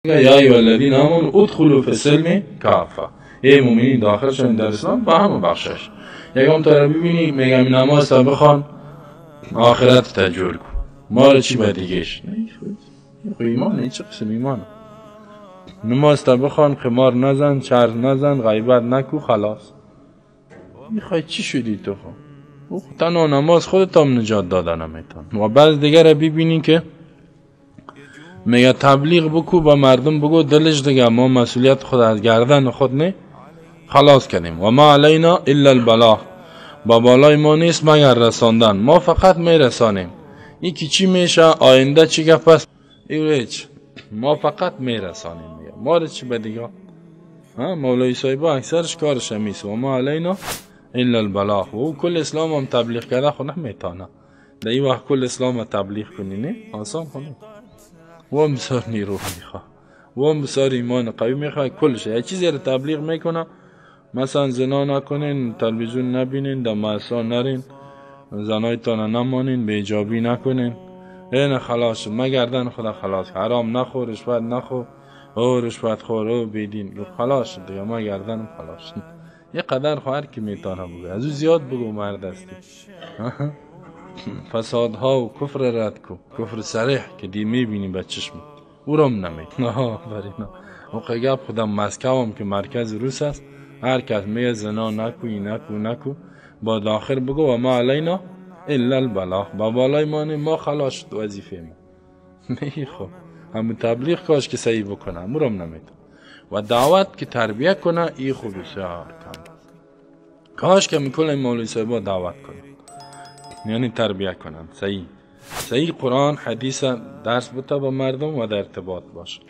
یا ایها الذین آمنوا ادخلوا فی السلم کافه، ای مؤمنین داخل شوید در اسلام با همه بخشش. یکم تا ببینی میگم نماز تا بخوان آخرت تا جور کن، ما رو چی به دیگهش؟ نه ایمان نه، چه قسم ایمان؟ نماز تا بخوان، خمار نزن، چرز نزن، غیبت نکو، خلاص. میخوای چی شدی تو؟ خب تنها نماز خودت هم نجات داده نمیتون. و بعض دیگر ببینی که میگه تبلیغ بکو با مردم بگو دلش دیگه ما مسئولیت خود از گردن خود نه خلاص کردیم. و ما علینا الا البلاغ، با بالای ما نیست مگر رساندن، ما فقط میرسانیم. این که چی میشه آینده چی گپ است هیچ، ما فقط میرسانیم. میگه ما رو چی به دیگه؟ مولوی صاحبا اکثرش کارش همیست. و ما علینا الا البلاغ. و کل اسلام هم تبلیغ کرده خود نمیتونه در این وقت کل اسلام تبلیغ کنی، نه آسان خونه. و هم بسیار نیرو میخواه، و هم بسیار ایمان قوی میخواه. کلش یه چیزی رو تبلیغ میکنه، مثلا زنا نکنین، تلویزیون نبینین، در مدرسه نرین، زنایتان نمانین، بیجابی نکنین، این خلاص شد. ما گردن خدا خلاص، حرام نخور، رشوت نخور، او رشوت خور، او بیدین، خلاص شد دیگه، ما گردنم خلاص شد. یه قدر خواهر که میتونه بگه، از او زیاد بگو مرد هستی. فسادها و کفر رد کو، کفر صریح که دی میبینی به چشم، او را هم نمیتونه. آفرین. او گپ خودم مسکو هم که مرکز روس است، هر کس میگه زنا نکو، نکو، نکو، با داخل بگو و ما علینا الا البلاغ، با بالای ما ما خلاص شد وظیفه ما. نه خب همون تبلیغ کاش که صحیح بکنه، همون را هم نمیتونه. و دعوت که تربیه کنه ای خوب بسیار کم است. کاش که میکنه مولوی صاحبا دعوت کنه، یعنی تربیه کنن صحیح صحیح قرآن حدیث درس بده با مردم و در ارتباط باشه.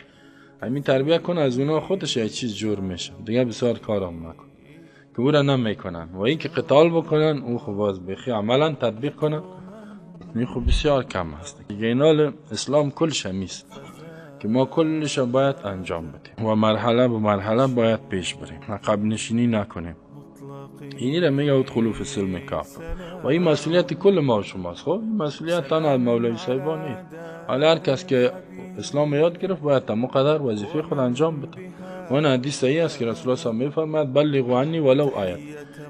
همین تربیه کنه از اونا خودش یه چیز جور میشه دیگه، بسیار کارم نکن که او را نمیکنن. و این که قتال بکنن او خب باز بخی عملا تطبیق کنن، این خب بسیار کم است دیگه. اینال اسلام کلش همیست که ما کلش باید انجام بدیم و مرحله به مرحله باید پیش بریم، عقب نشینی نکنیم. اینی را میگه ادخلوا فی السلم کافه. و این مسئولیت کل ما و شماست. خب این مسئولیت تنها مولوی صاحبان نیست، حالا هر کس که اسلام یاد گرفت باید تا مقدر وظیفه خود انجام بده. و این حدیث صحیح است که رسول الله صلی الله علیه و میفرماید بلغوا عنی ولو آیت،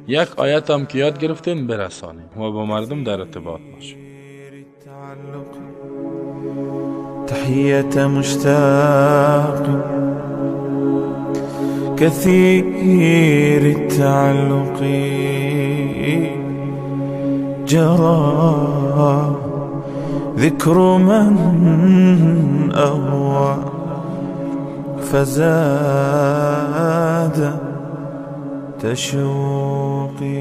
یک آیت هم که یاد گرفتین برسانیم و با مردم در ارتباط باشیم. تحیة مشتاق كثير التعلق، جرى ذكر من أهوى فزاد تشوقي.